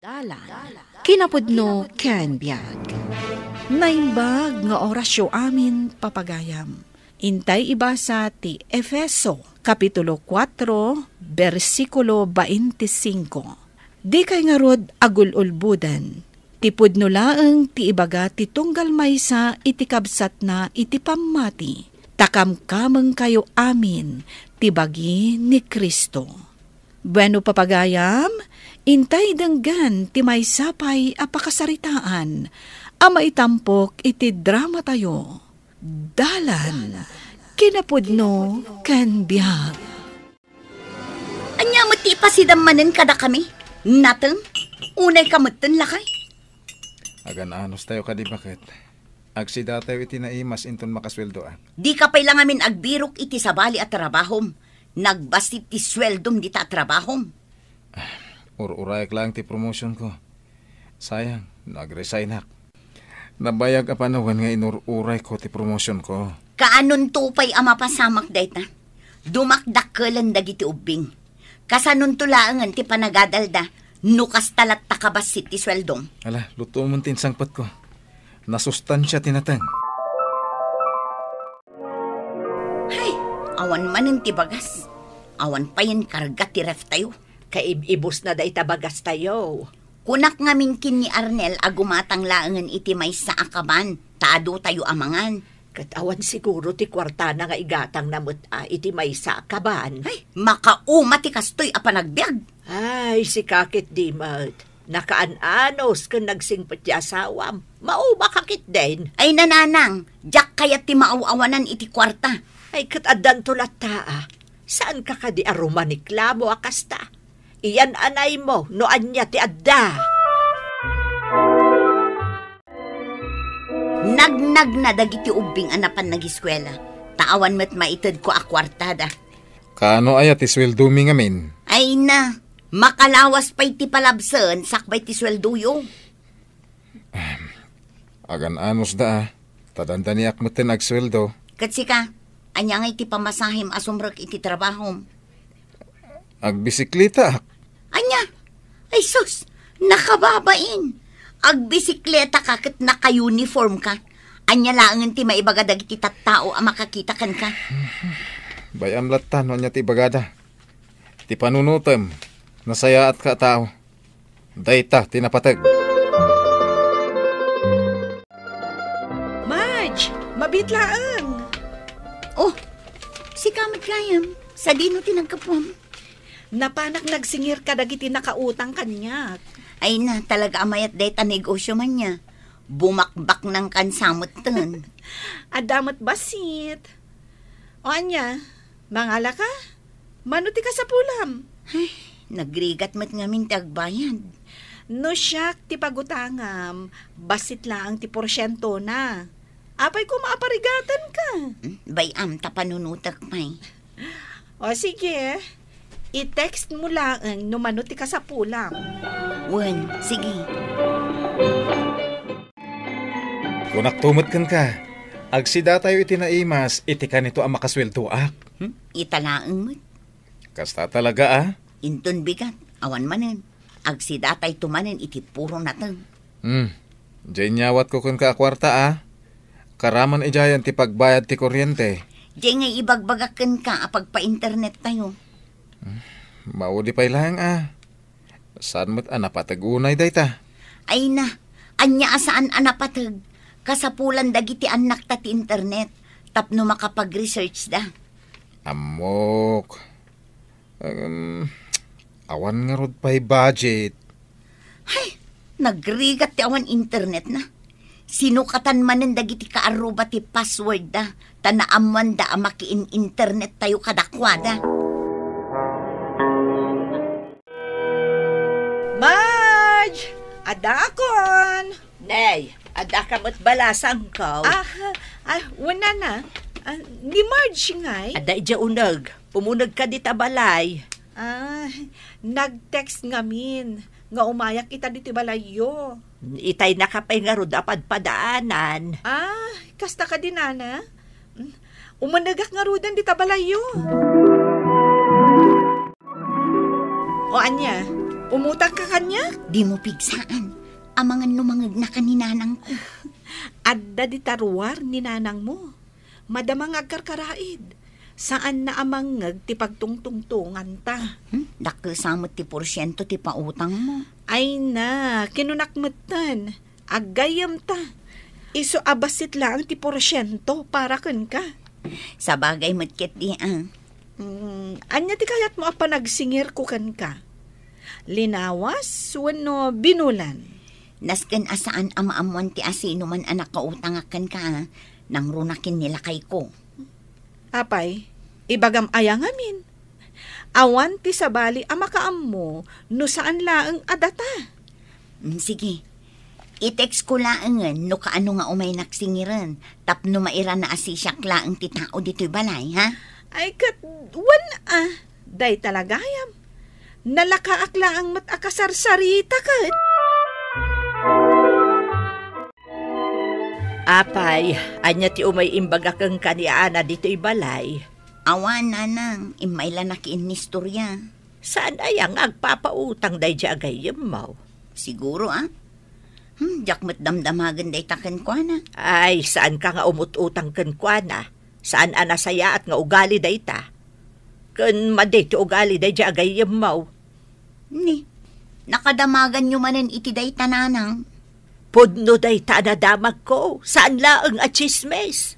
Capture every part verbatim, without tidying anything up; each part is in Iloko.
Dalan, kinapudno ken biag. Naimbag nga orasyo amin, papagayam. Intay ibasa ti Efeso, Kapitulo kuatro, bersikulo baintisingko. Dikay ngarud agul-ulboden. Ti pudno laeng ti ibaga ti tunggal maysa iti kabsatna iti pammati, ta kamkamengkayo amin ti bagi ni Cristo. Bueno, papagayam, intay denggen ti maysa pay a pakasaritaan a maitampok iti dramatayo. Dalan, kinapudno, ken biag. Ania met ti ipasidam manen kadakami? Nateng? Unayka metten, lakay? Agan-anos tayo kadi, baket. Agsida tayo iti naimas inton makasueldo, a. Dika pay la ngamin agbirok iti sabali a trabahom. Nagbassit ti sueldom dita a trabahom. Ur-urayak laeng ti promotionko. Sayang, no agresignak. Nabayag a panawen nga inur-urayko ti promotionko. Kaanonto pay a mapasamak dayta? Dumakdakkelen dagiti ubbing. Kasanonto laengen ti panagadalda no kasta latta kabassit ti sueldom? Ala, lutomon ti insangpetko. Nasustansia ti nateng. Hay, awan manen ti bagas. Awan payen karga ti ref tayo. Kaib-ibusna dayta bagas tayo. Kunak ngamin ken ni Arnel a gumatang laengen iti maysa a kaban, ta adu tayo a mangan. Ket awan siguro ti kuartana nga igatangna met a iti maysa a kaban. Ay, makauma ti kastoy a panagbiag. Ay, sika ketdi met. Nakaan-anos ken nagsingpet ti asawam. Mauma ka ketdin. Ay, nanang, diak kayat ti maaw-awanan iti kuarta. Ay, ket addanto latta, a. Saanka kadi a rumaniklamo a kasta? Iyan-anaymo no ania ti adda. Nagnagna dagiti ubbing a napan nagiskuela, ta awan met maitedko a kuartada. Kaano aya ti sueldomi ngamin? Ay na, makalawas pay ti palabsen sakbay ti sueldoyo. Agan-anosda, a. Ta dandaniak metten agsueldo. Ket sika, ania ngay ti pamasahem a sumrek iti trabahom? Agbisikletaak. Ania? Ay sus, nakababain. Agbisikleta ka ket naka-uniform ka. Ania laengen ti maibaga dagiti tattao a makakita kenka? Bay-am latta no ania ti ibagada. Ti panunotem, nasayaatka a tao. Dayta ti napateg. Madge, mabiit laeng. Oh, sika met gayam. Sadino ti naggapuam? Napanak nagsingir kadagiti nakautang kaniak. Ay na, talaga a mayat dayta negosio man nia. Bumakbaknang kansa metten. Adda met bassit. O ania, mangala ka? Mano ti kasapulam? Ay, nagrigat met ngamin ti agbayad. No siak ti pagutangam, bassit laeng ti porsientona. Apay koma a parigatanka? Hmm, bay-am ta panunotek pay. O sige, i-text mo laeng no mano ti kasapulam. Wen, sige. Kunakto met kenka, agsidatayo iti naimas iti kanito a makasueldoak. Hmm? Ita laeng met. Kasta talaga, a? Inton bigat, awan manen. Agsidatayto manen iti puro nateng. Hmm. Diay inyawatko kenka a kuarta, a. Karaman idiayen ti pagbayad ti kuryente. Diay ngay ibagbagak kenka a pagpa-internet tayo. Hmm. Maudi pay laeng, a. Saan met a napateg unay dayta? Ay na, ania a saan a napateg? Kasapulan dagiti annakta ti internet tapno makapag-researchda. Ammok. Em, awan ngarud pay budget. Hay, nagrigat ti awan internetna. Sinukatan manen dagiti kaarruba ti passwordda, ta naammoanda a makiin-internet tayo kadakuada. Marge! Adakon! Nay, adda ka met bala, sangkaw? Ah, ah, wen, nana. Ah, ni Marge ngay? Adda idiay uneg. Umuneg ka dita balay. Ah, nag-text ngamin nga umayak ita ditoy balayyo. Itay naka pay ngarud a padpadaanan. Ah, kasta kadi, nana? Mm, umunegak ngaruden dita balayyo. O ania, Umutangka kaniak? Dimo pigsaan. Amangan no mangngegna ken ni nanangko. Adda dita ruar ni nanangmo. Madama nga agkarkaraid. Saanna a mangngeg ti pagtungtungtonganta. Hmm? Dakkel sa met ti porsiento ti pautangmo. Ay na, kinunak metten. Aggayyemta. Isu a bassit laeng ti porsiento para kenka. Sabagay met ketdi, a. Mm, ania ti kayatmo a panagsingirko kenka? Linawas wenno binulan? Nasken a saan a maammuan ti asinoman a nakautangak kenka, a. Nangrunakin ni lakayko. Apay, ibagam aya ngamin? Awan ti sabali a makaammo no saan laeng a data. Mm, sige. I-text ko laengen no kaano nga umaynak singiren, tapno mairana a sisiak laeng ti tao ditoy balay, ha? Ay, ket wen a, dayta la gayam. Nalakaak laeng met a kasarsarita ket. Apay, ania ti umay imbaga kenka ni Ana ditoy balay? Awan, nanang, immay la nakiinnistoria. Saan aya nga agpapautang daydi a gayyemmo? Siguro, a. Hmm, diak met damdamagen dayta kenkuana. Ay, saanka nga umut-utang kenkuana. Saan a nasayaat nga ugali dayta. Ken madi ti ugali daydi a gayyemmo. Ni, nakadamaganyo manen iti dayta, nanang? Pudno dayta a nadamagko, saan laeng a tsismis.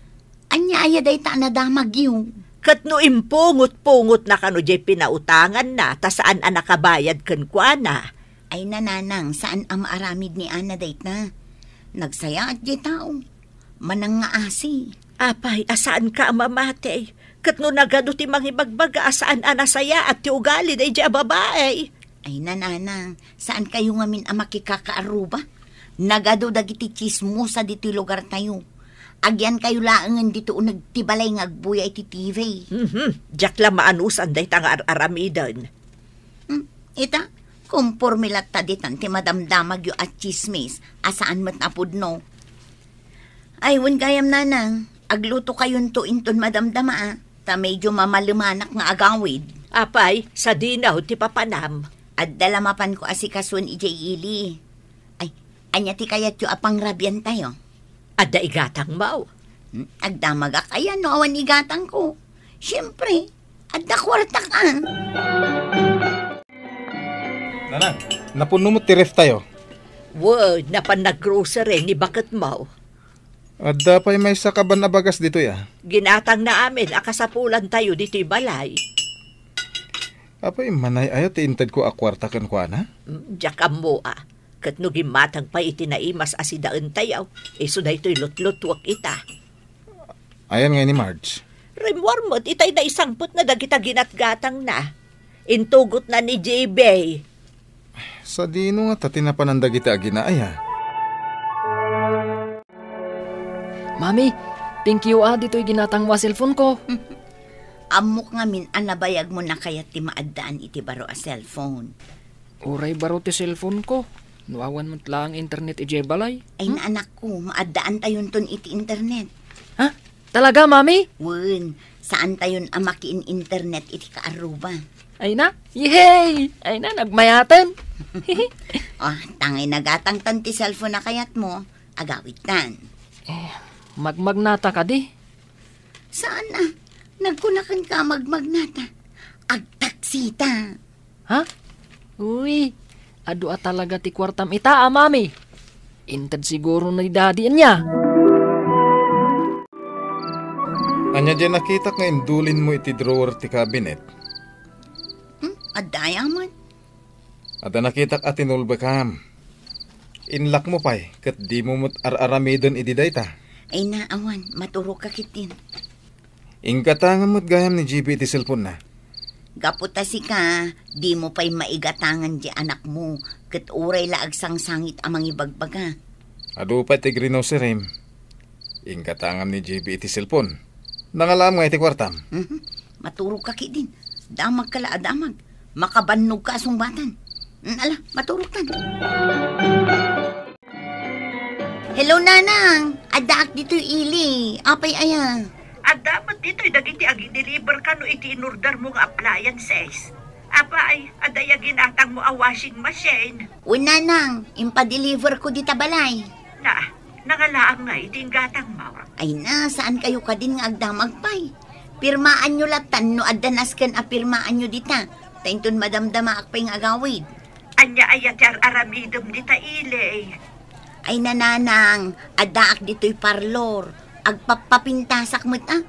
Ania aya dayta a nadamagyo? Ket no impungot-pungotna kano diay pinautanganna ta saan a nakabayad kenkuana. Ay, nanang, saan a maaramid ni Ana dayta. Nagsayaat diay tao. Manangngaasi. Apay, a saanka a mamati. Ket no nagadu ti mangibagbaga a saan a nasayaat ti ugali daydi a babai. Ay, nanang, saankayo ngamin a makikakaarruba? Nagadu dagiti tsismosa ditoy lugartayo. Agyankayo laengen ditoy uneg ti balay nga agbuya iti T V. Mhm. Diak la maanusan dayta nga ar-aramiden. Hmm, ita, komporme latta ditan ti madamdamagyo a tsismis a saan met a pudno. Ay, wen gayam, nanang, aglutokayonto inton madamdama, a, ta medyo mamalemanak nga agawid. Apay, sadino ti papanam? Adda la mapanko asikasuen idiay ili. Ay, ania ti kayatyo a pangrabiantayo? Adda igatangmo? Hmm, agdamagak aya no awan igatangko. Siempre, adda kuartak, a. Nanang, napunno met ti ref tayo. Wen, napan naggrocery ni baketmo. Adda pay maysa kaban a bagas ditoy, a. Ginatangna amin a kasapulantayo ditoy balay. Apay, manay aya ti intedko a kuarta kenkuana? Mm, diak ammo, a. Ket no gimmatang pay iti naimas a sidaentayo, isu daytoy lutlutuek ita. Ayan ngay ni Marge? Rimmuar met itay naisangpetna dagita ginatgatangna. Intugotna ni J B. Sadino ngata ti napanan dagiti agina aya? Mami, thank you a ditoy ginatangmo a cellphone ko. Ammok ngamin a nabayagmo a kayat ti maaddaan iti baro a cellphone. Uray baro ti cellphone ko, no awan met laeng internet idiay balay. Ay, hmm? Anakko, maaddaantayonton iti internet. Ha? Talaga, Mami? Wen, saantayon a makiin-internet iti kaarruba. Ay na? Yehey! Ay na, nagmayaten. O, tangay nagatangtan ti cellphone a kayatmo, agawidtan. Eh, magmagnata kadi? Saan a? Nagkunakenka a magmagnata. Agtaksita. Ha? Uy, adu a talaga ti kuartam ita a, Mami. Inted siguro ni Daddy ania. Ania diay nakitak nga indulinmo iti drawer ti cabinet? Hmm? Adda aya man? Adda nakitak a tinulbekam. Inlakmo pay, ket dimo met ar-aramiden idi dayta. Ay na, awan, maturogka ketdin. Inggatangam met gayam ni J B iti cellphone-na. Gapu ta sika, dimo pay maigatangan ti anakmo, ket uray la agsangsangit a mangibagbaga. Adu pay ti grinocerim. Inggatangam ni J B iti cellphone. Nangalaam nga iti kuartam. Mhm. Maturogka ketdin. Damagka la a damag. Makabannogka a sungbatan. Mm, ala, maturogtan. Hello, Nanang. Addaak ditoy ili. Apay aya? Adda met ditoy dagiti agideliver kano iti inordermo nga appliances. Apay, adda ginatangmo a washing machine? Wen, nanang, impadeliver ko dita balay. Na, nangalaang nga iti inggatangmo. Ay na, saan kayo kadin nga agdamag pay? Pirmaanyo latan no adda nasken a pirmaanyo dita. Ta inton madamdamaak pay nga agawid. Ania aya ti ar-aramidem dita ili? Ay, nanang, addaak ditoy parlor. Agpappapintasak met a.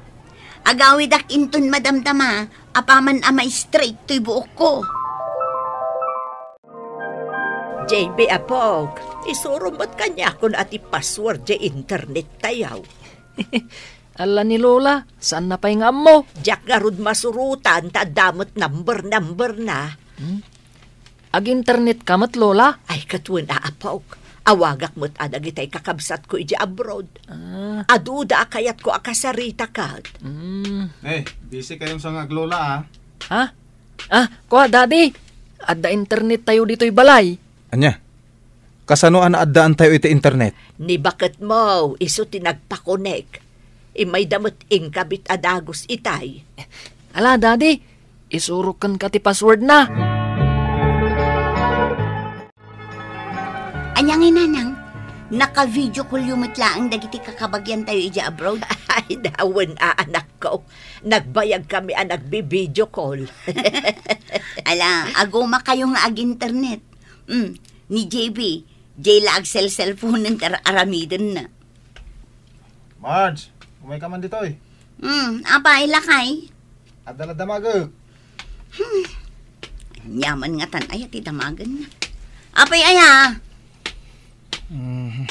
Agawidak inton madamdama, apaman a ma-straight toy buokko. J B, apok, isuro met kaniakon a ti password ti internet tayo. Ala ni Lola, saan na pay nga ammo? Diak ngarud masurotan ta adda met number-number na. Hmm? Ag-internet ka met, Lola? Ay, ket wen a, apok. Awagak met a dagitay kakabsatko iti abroad. Ah. Aduda a kayatko a kasarita ket. Mm. Eh, busy kayon sa nga aglola, ah. Ha? Ah, kua, Daddy. Adda internet tayo ditoy balay. Ania? Kasano a naaddaantayo iti internet? Ni baketmo, isu ti nagpakonek. Imayda met inkabit a dagus itay. Ala, Daddy, isurok kenka ti password na. Ania ngay, nanang? Naka-video call yo met laeng dagiti kakabagian tayo idiay abroad? Ay, wen a, anakko. Nagbayag kami a nagbi-video call. Ala, aguma kayo nga ag-internet. Mm, ni J B, jay la agsel-cellphone ti ar-, aramidenna. Marge, umay ka man ditoy. Hmm, apay, lakay? Adda la damagek. Hmm. Nyaman nga tan aya ti damagenna. Apay aya? Hmm.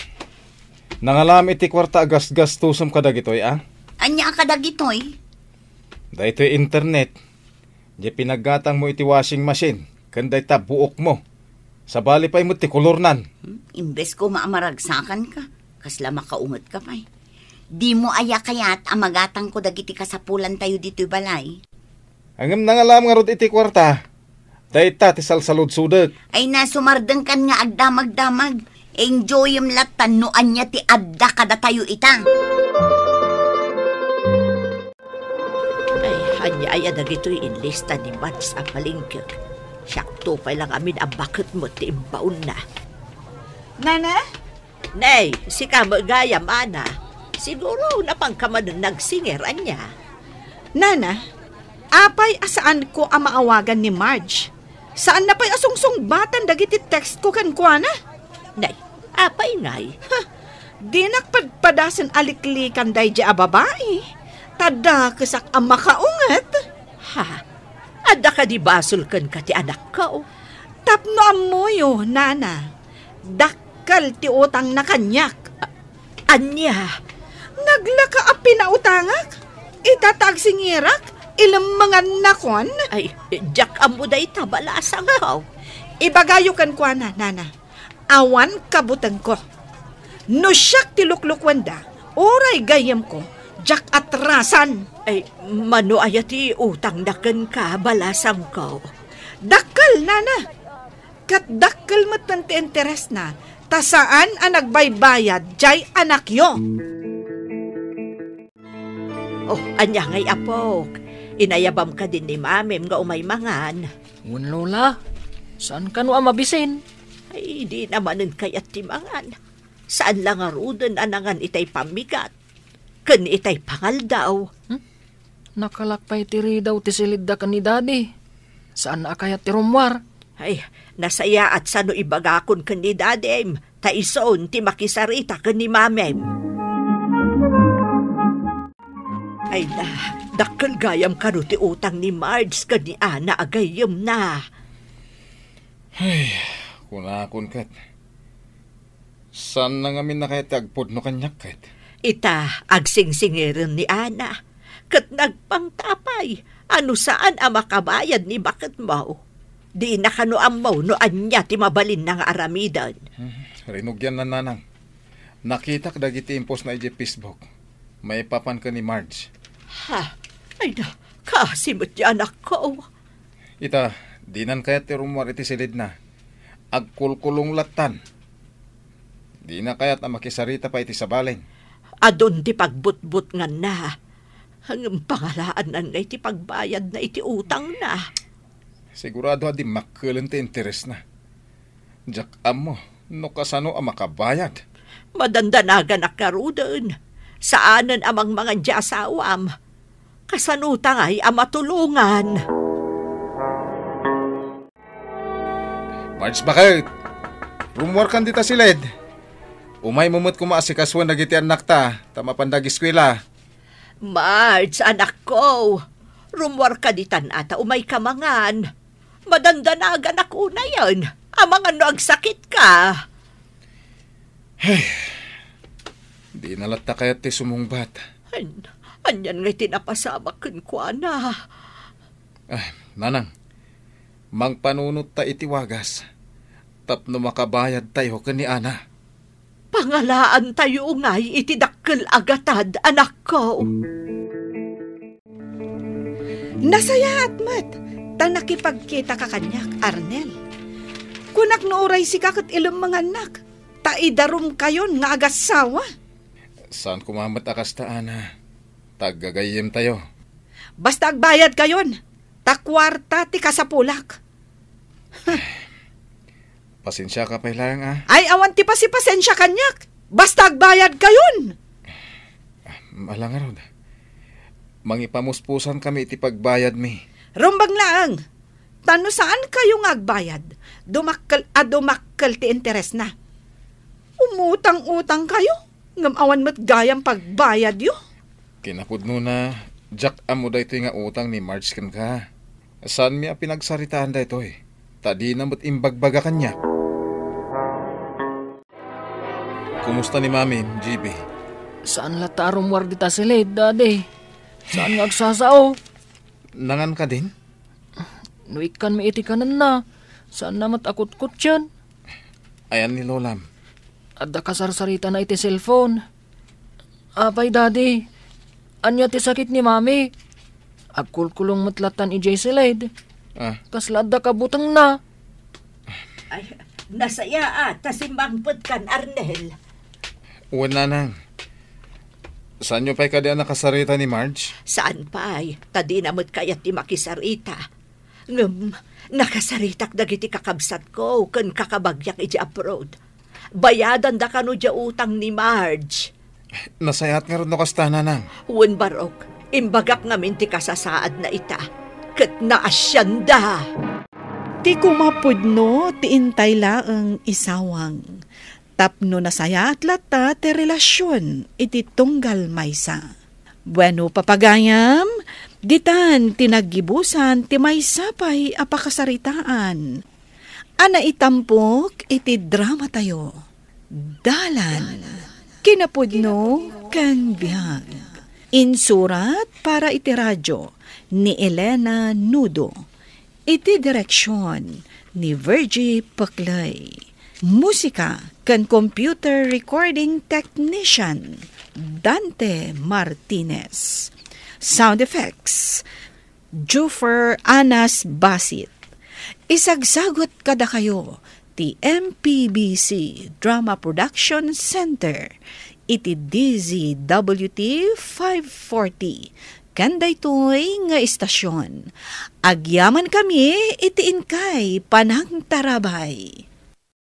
Nangalam iti kuarta a gasgastusem kadagitoy, a? Ania kadagitoy? Daytoy internet. Diay pinaggatangmo iti washing machine, ken dayta buokmo. Sabali pay met ti kolornan. Hmm? Imbes ko maamaragsakan ka, kasla makaunget ka pay. Dimo aya kayat a magatangko dagiti kasapulan tayo ditoy balay? Ngem nangalam ngarud iti kuarta, dayta ti salsaludsodek. Ay na, sumardengkan nga agdamagdamag. Enjoyem latta no ania ti adda kadatayo ita. Ay, ania aya dagitoy inlista ni Mads a palengkek? Siakto pay lang amin a baket met ti imbaonna. Nana? Nay, sika met gayam, Ana. Siguro napanka manen nagsinger, ania? Nana, apay a saanko a maawagan ni Marge? Saanna pay a sungsungbatan dagiti text ko kenkuana? Nay, apay ngay? Ha, dinak padpadasen a liklikan daydiay a babai. Ta dakesak a makaunget. Ha? Adda kadi basol kenka ti anakko? Tapno ammoyo, nana, dakkel ti utangna kaniak. A-, ania? Naglaka a pinautangak? Ita ta agsingerak, ilemmengannakon? Ay, diak ammo dayta, balasangko. Ibagayo kenkuana, nana. Awan kabutengko. No siak ti luklukuenda, uray gayyemko, diak atrasan. Ay, mano aya ti utangna kenka, balasangko? Dakkel, nana. Ket dakkel metten ti interesna, ta saan a nagbaybayad diay anakyo. Oh, ania ngay, apok? Inayabam kadi ni mamim nga umay mangan? Wen, Lola. Saan kano a mabisin? Ay, dina manen kayat ti mangan. Saan la ngaruden a nangan itay pammigat ken itay pangaldaw. Hmm? Nakalak pay ti ridaw ti silidda ken ni Daddy. Saan a kayat ti rummuar? Ay, nasayaat sano ibagakon ken ni Dadim, ta isun ti makisarita ken ni Mamim. Ay na, dakkel gayam kano ti utang ni Marge ken ni Ana a gayyemna. Ay, kunakon ket, saan na ngamin a kayat ti agpudno kaniak ket? Ita, agsingsingirem ni Ana, ket nagpangtapay a no saan a makabayad ni baketmo, dina kano ammo no ania ti mabalinna nga aramiden. Hmm, rinugian, nanang. Nakitak dagiti impostna idiay Facebook maipapan ken ni Marge. Ha? Ay na, kaasi met ti anakko. Ita, dinan kayat ti rummuar iti silidna. Agkulkulong lattan. Dina kayat a makisarita pay iti sabalen. Adun ti pagbutbutnganna. Ngem pangalaannan ngay ti pagbayadna iti utangna. Sigurado a dimmakkelen ti interesna. Diak ammo no kasano a makabayad. Madandanaganak ngaruden. Saanen a mangmangan ti asawam. Kasano ta ngay a matulongan? Marge, baket! Rummuarkan dita siled. Umaymo met koma asikasuen dagiti annakta, ta mapanda ageskuela. Marge, anakko, rummuarka ditan a ta umayka mangan. Madandanaganak unayen. Amangan no agsakitka. Dina latta kayat ti sumungbat. An-, anian ngay ti napasamak kenkuana? Ah, nanang, mangpanunot ta iti wagas tapno makabayad tayo ken ni Ana. Pangalaan tayo ngay iti dakkel a gatad, anakko. Nasayaat met ta nakipagkitaka kaniak, Arnel. Kunak no uray sika ket ilemmengannak, ta idarumkayon nga agassawa. Saan koma met a kasta, Ana. Ta aggagayyemtayo. Basta agbayadkayon, ta kuarta ti kasapulak. Pasensiaka pay laeng, a. Ay, awan ti pasipasensia kaniak. Basta agbayadkayon. Ala ngarud. Mangipamuspusankami iti pagbayadmi. Rumbeng laeng. Ta no saankayo nga agbayad, dumakkel a dumakkel ti interesna. Umutang-utangkayo, ngem awan met gayam pagbayadyo. Kinapudnona, diak ammo daytoy nga utang ni Marge kenka. Saanmi a pinagsaritaan daytoy, ta dina met imbagbaga kaniak. Kumusta ni Mami, G B? Saan latta a rummuar dita siled, Daddy. Saan nga agsasao? Nangan kadin? No ikkanmi iti kanenna, saanna met a kutkuttien. Ayan ni Lolam? Adda kasarsaritana iti cellphone. Apay, Daddy, ania ti sakit ni Mami? Agkulkulong met lattan idiay siled. Ah. Kasla adda kabutengna. Ay, nasayaat ta simmangpetkan, Arnel. Wen, nanang. Saanyo pay kadi a nakasarita ni Marge? Saan pay, ta dina met kayat ti makisarita. Ngem, nakasaritak dagiti kakabsatko ken kakabagiak idiay abroad. Bayadanda kano diay utang ni Marge. Nasayaat ngarud no kasta, nanang. Wen, barok, imbagak ngamin ti kasasaadna ita, ket naasianda. Ti kumapudno ti intay laeng isawang, tapno nasayaat latta ti relasion iti tunggal maysa. Bueno, papagayam, ditan ti naggibusan ti maysa pay a pakasaritaan a naitampok iti dramatayo. Dalan, kinapudno, ken biag. Insurat para iti radyo ni Elena Nudo. Iti direksion ni Virgie Paclay. Musika ken computer recording technician, Dante Martinez. Sound effects, Juffer Anas Basit. Isagsagut kadakayo ti M P B C Drama Production Center iti D Z W T five forty. Ken daytoy nga istasion, agyamankami iti inkay panangtarabay.